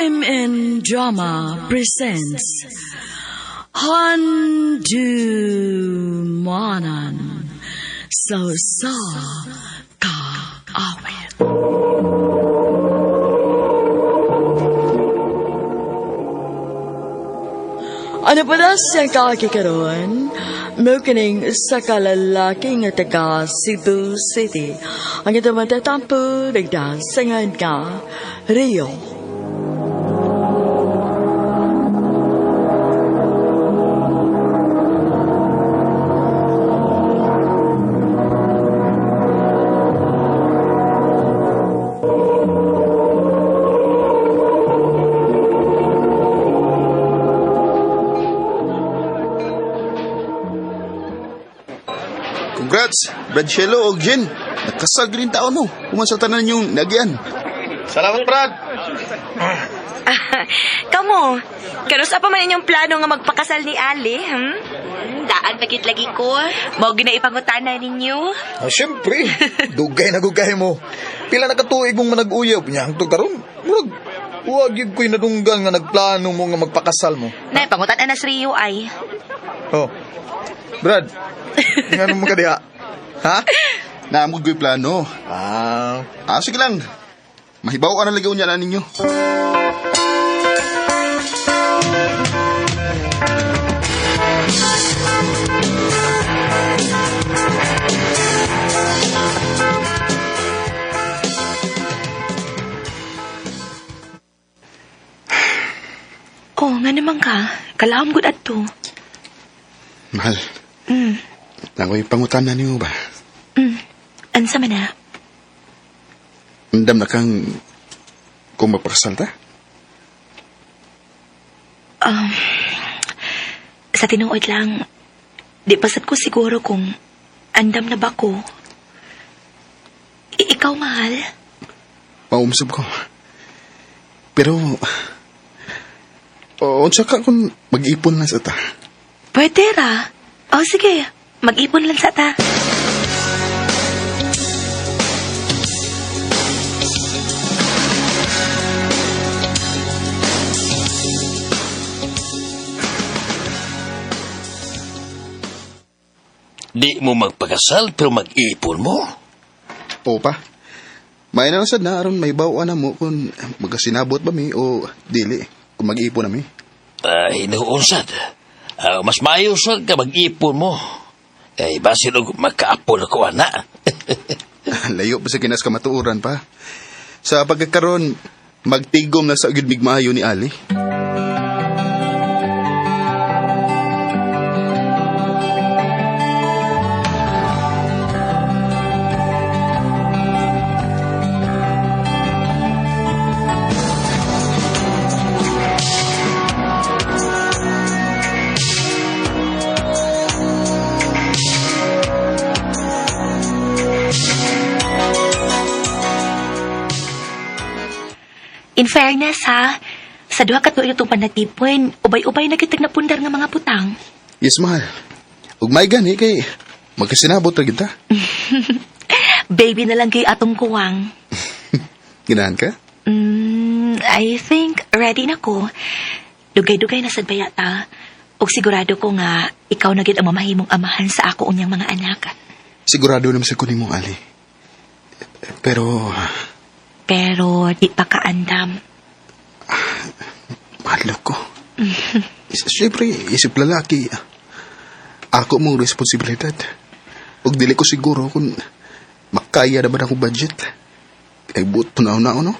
RMN Drama presents Handumanan sa sa Kaawit. Ano pa na siyang kakikaroon? Mukining sa kalalaki nga taga Cebu City. Ang ito matatampo, nagdasangan ka, Rio. Congrats, Brad Shelo og Jen. Nakasal green taon mo. Human sa tanan yung nagyan. Salamat, Brad. Kamo, kanusa pa man inyong plano nga magpakasal ni Ali, hmm? Daan pagit lagi ko. Mao ginaipangutana ninyo. Ah, siyempre, dugay na gugay mo. Pila na katuig mong manag-uyab niya ang karon. Murag, wag yun ko'y nadunggan nga nagplano mo nga magpakasal mo. Nay, pangutan na sa Rio ay. Oh, Brad, nga mo ka diha? Ha? Naamog ko'y plano. Ah, Ah, sige lang. Mahibaw ka na lagaw niya na ninyo. Oh, nga naman ka. Kalaom gud adto. Mahal. Nako'y pangutana niyo ba? Ansa man na? Andam na kang kung magpakasal ta? Sa tinuod lang, di pasad ko siguro kung andam na ba ko. Ikaw, mahal? Maumsab ko. Pero, o, unsa ka kung mag-ipon lang sa ta? Pwede ra. Oh, sige. Mag-ipon lang sa ta. Di mo magpakasal pero mag-ipon mo. Oo pa. May na lang sad na aron may bawa na mo kung magkasinabot ba mi o dili kung mag-ipon na mi. Ay, hinuon sad. Ah, mas maayo sad ka mag-ipon mo. Kay basin og magkaapol ko ana. Layo pa sa kinas kamatuoran pa. Sa pagkakaroon, magtigom na sa agad migmaayo ni Ali. In fairness, ha? Sa duha ka tuig itong panatipon, ubay-ubay na kitag napundar nga mga putang. Yes, mahal. Ug may gani kay magkasinabot ra gid ta. Baby na lang kay atong kuwang. Ginahan ka? I think ready na ko. Dugay-dugay na sad bayata. Og sigurado ko nga ikaw na gid ang mamahimong amahan sa ako unyang mga anak. Sigurado naman sa kunin mo, Ali. Pero, Pero di pa kaandam. mahal ko. Siyempre, isip lalaki. Ako mong responsibilidad. Ug dili ko siguro kung makaya na ba na akong budget. Kay buot na na no?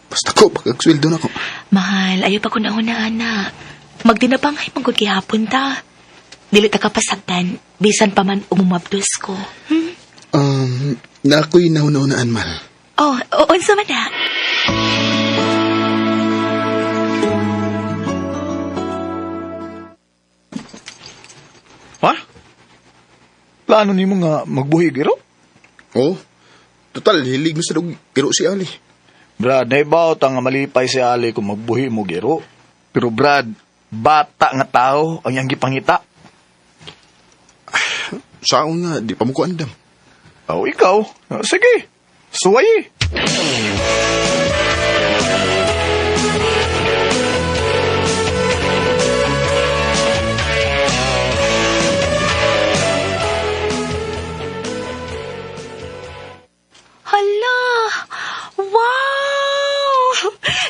Basta ko, pagkagsweldo na ko. Mahal, ayo pa ko na ana. Magdinabangay man gud gihapon ta. Dili ta kapasagdan, bisan pa man umumabdos ko. Hmm? Na ako'y nauna-unaan, mal. Oh, unsa man na? ha? Plano nimo nga magbuhi giro? Oh, total, hilig mo sa dug iro si Ali. Brad, naibaw ta nga malipay si Ali kung magbuhi mo giro. Pero Brad, bata nga tao ang iyang gipangita. Saon nga, di pa mo ko andam. Oh, ikaw. Sige, suway.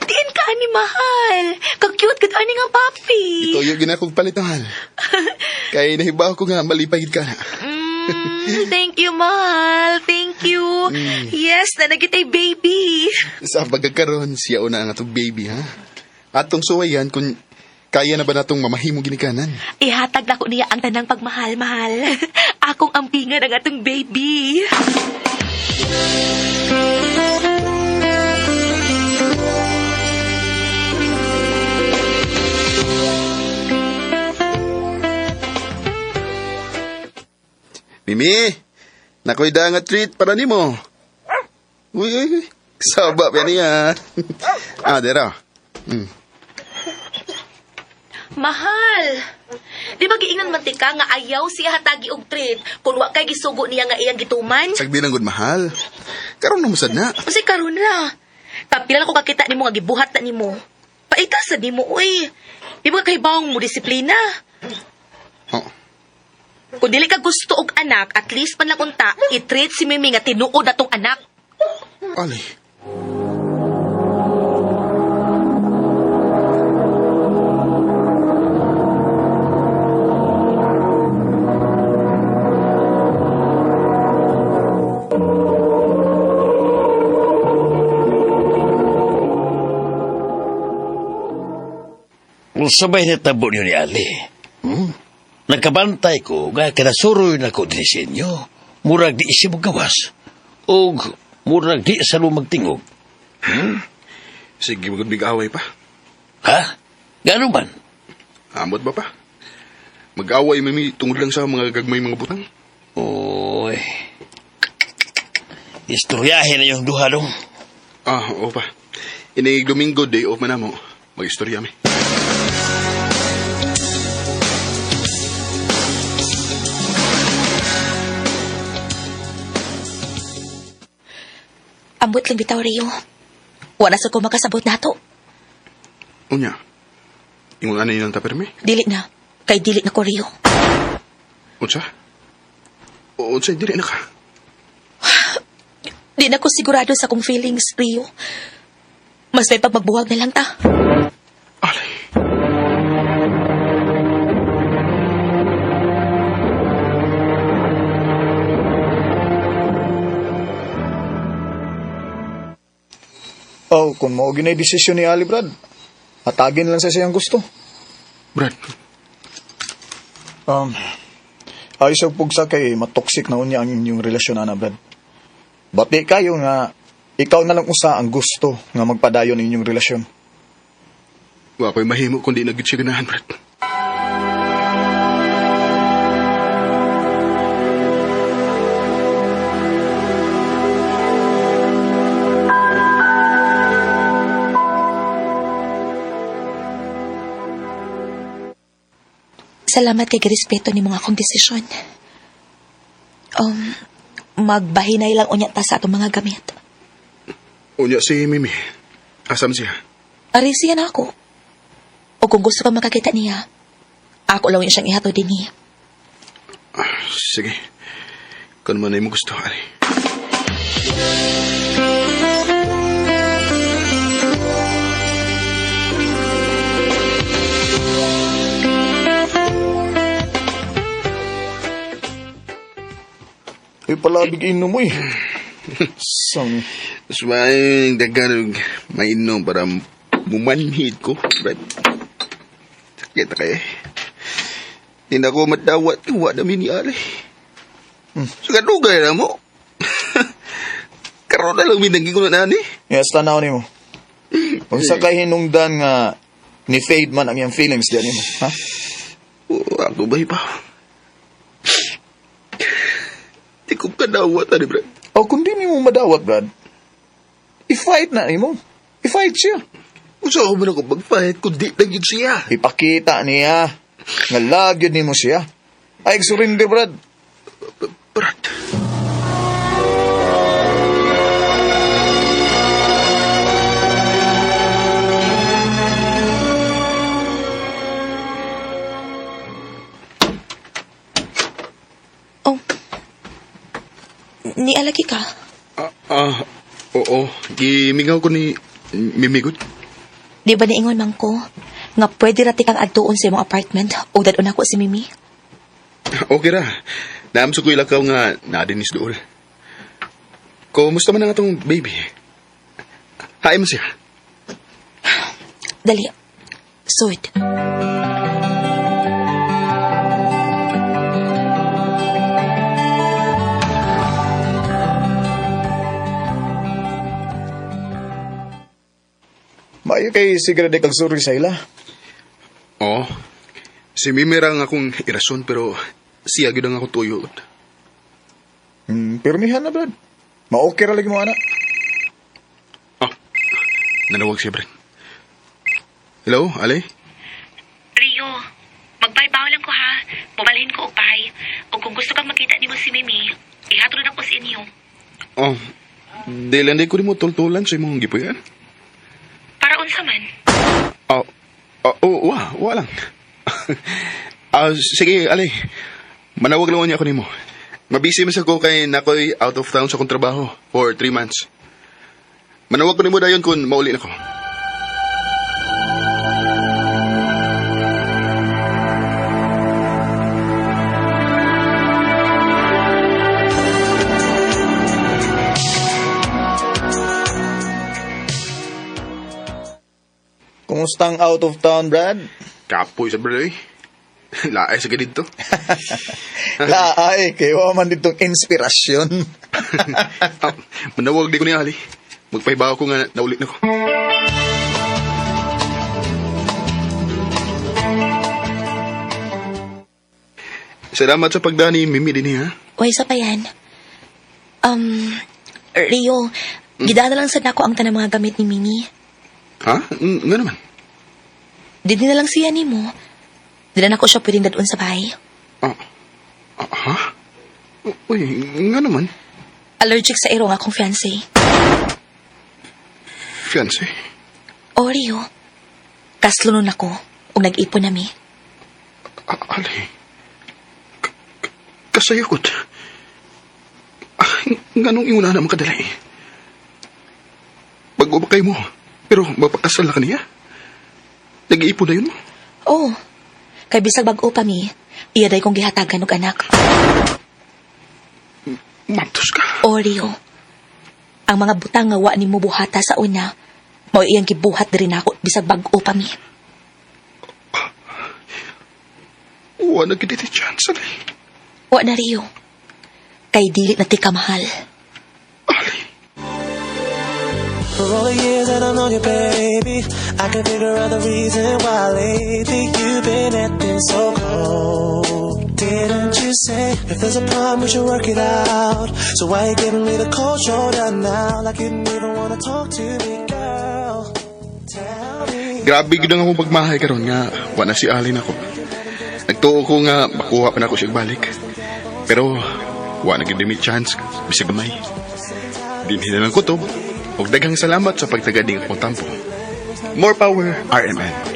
Diin ka ani, mahal. Ka-cute gud ani nga puppy. Ituyo gina kong palit, mahal. Kay nahibaw ko nga malipay gid ka na. Thank you, mahal. Thank you. Yes, naa na kitay baby. Sa pagkakaroon, siya una ang atong baby, ha? Atong suwayan kung kaya na ba natong mamahimo ginikanan. Ihatag na ko niya ang tanang pagmahal, mahal. Akong ampingan ang atong baby. Mimi, nakoy da nga treat para nimo. Uy, uy, uy. Saba pa niya. Ah, dera. Mahal. Di ba giingnan man tika nga ayaw siya hatagi og treat kung wa kay gisugo niya nga iyang gituman? Sagdi lang gud, mahal. Karon na musad na. Kasi karon ra. Kapila ko kakita nimo nga gibuhat na nimo. Paita sa nimo uy. Di ba kay bawang mo disiplina? Oh. Kung dili ka gusto og anak, at least man lang unta, i-treat si Mimi nga tinuod atong anak. Ali. Unsa bay natabo niyo ni Ali? Hmm? Nagkabantay ko nga kinasuroy na ko dinhi sa inyo. Murag di siya gawas. Og murag di sa magtingog. Sige, magud big away pa. Ha? Gano man? Amot ba pa? Mag-away mimi tungod lang sa mga gagmay mga butang. Oy. Istoryahin na yung duha dong. Ah, oo pa. Inig Domingo day off man namo. Mag-istorya mi. Ambot lang bitaw, Rio. Wala sa ko makasabot nato. Unya. Ingon ani nang tapermi? Dili na. Kay dili na ko, Rio. Unsa? Unsa dili na ka? Di na ko sigurado sa akong feelings, Rio. Mas may pagmagbuwag na lang ta. Alay. Oh, kung mao ginay desisyon ni Ali, Brad. Atagin lang sa siyang gusto. Brad, Ay sa pugsa kay matoxic na unya ang inyong relasyon ana, Brad. Bati kayo nga ikaw na lang usa ang gusto nga magpadayon inyong relasyon. wa ko'y mahimo kundi na gid siya ganahan, Brad. Salamat kay girespeto ni mga akong desisyon. Magbahinay lang unya ta sa atong mga gamit. Unya si Mimi. Asam siya? Ari siya na ako. O kung gusto ka makakita niya, ako lang yun siyang ihatod din niya. Ah, sige. Kung man ay mo gusto, Ali. Uy, palabig inom mo eh. Sang, Mas maayong daghan og mainom para mumanhid ko, Brad. Sakit na kayo. Hindi na ako madawat kung wa na mi ni Ali. So, kadugay na mo. Karon na lang minangin ko na nani. Yes, tanaw nimo. Unsa kay hinungdan nga ni fade man ang iyang feelings diyan nimo, ha? Oh, ako ba iba? Di ko kadawat, ani, Brad. O kung di nimo madawat, Brad, i-fight na nimo. I-fight siya. Unsa ako man ako mag-fight kung di na yun siya. Ipakita niya nga love yun nimo siya. Ay, surrender, Brad. Brad. Oh, nialagi ka? Ah, oo. Gimingaw ko ni Mimigod? Di ba niingon man ko nga pwede ra ti kang adtuon sa imong apartment o dadon ako si Mimi? Okay ra. Naamso ko ilakaw nga naadinis dool. Kumusta man ang atong baby? Hain mo siya. Dali. Sud. Maayo kay siguro di kag suri sa ila. Oo. Si Mimi ra ang akong irason pero siya gyud ang akong tuyo. Pirmihan na, Brad. Ma-okay ra lagi mo, anak. Oh, nanawag siya, Brad. Hello, Ali? Rio, magbaybaw lang ko ha. Mubalhin ko og bay. O kung gusto kang makita nimo si Mimi, ihatod ako sa inyo. Oh, di lang di ko nimo tultulan sa imong gipuy-an. Para unsa man? Oh, oh, oh wa lang. Sige, Ali. Manawag lang niya ako nimo. Mabisi man sa ko kay nakoy out of town sa akong trabaho for 3 months. Manawag ko nimo dayon kung mauli na ko. Kumusta ang out of town, Brad? Kapoy sa bro, eh. Laay sa dito. Laay, kay wa man ditong inspirasyon. Manawag di ko ni Ali. Magpahibaw ko nga nauli na ko. Salamat sa pagdani, Mimi din ha. Uy, sa pa yan. Rio, gidaan na lang sad nako ang tanang mga gamit ni Mimi. Ha? Nga naman. Dili na lang siya nimo. Dili na ko siya pwedeng dadun sa bahay. Ha? Uy, nga naman. Allergic sa iro nga akong fiancé. Fiancé. O, Rio, kaslo nun ako ug nag-ipon nami. Ali. Kasayakot. Nganong inguna naman kadali? Bago ba kayo mo? Pero mapakasal na ka niya? Nag-iipon na yun mo? Oh, kay bisag bag-o pa mi, iya day kong gihatagan og anak. Matos ka. O, Rio, ang mga butang nga wa nimo buhata sa una, mao iyang gibuhat diri nako bisag bag-o pa mi. Wa na gid chance, Ali. Wa na, Rio. Kay dili na ti ka mahal. Ali. For all the years that I've known you, baby, I can figure out the reason why lately you've been acting so cold. Didn't you say if there's a problem we should work it out? So why you giving me the cold shoulder now? Like you didn't even wanna talk to me, girl. Tell me. Grabe gid ang akong pagmahay karon nga wa na si Ali nako. Nagtuo ko nga makuha pa nako siya balik. Pero wa na gid mi chance bisag gamay. Dinhi na lang kutob. Ug daghang salamat sa pagtagad ning akong tampo. More power, RMN.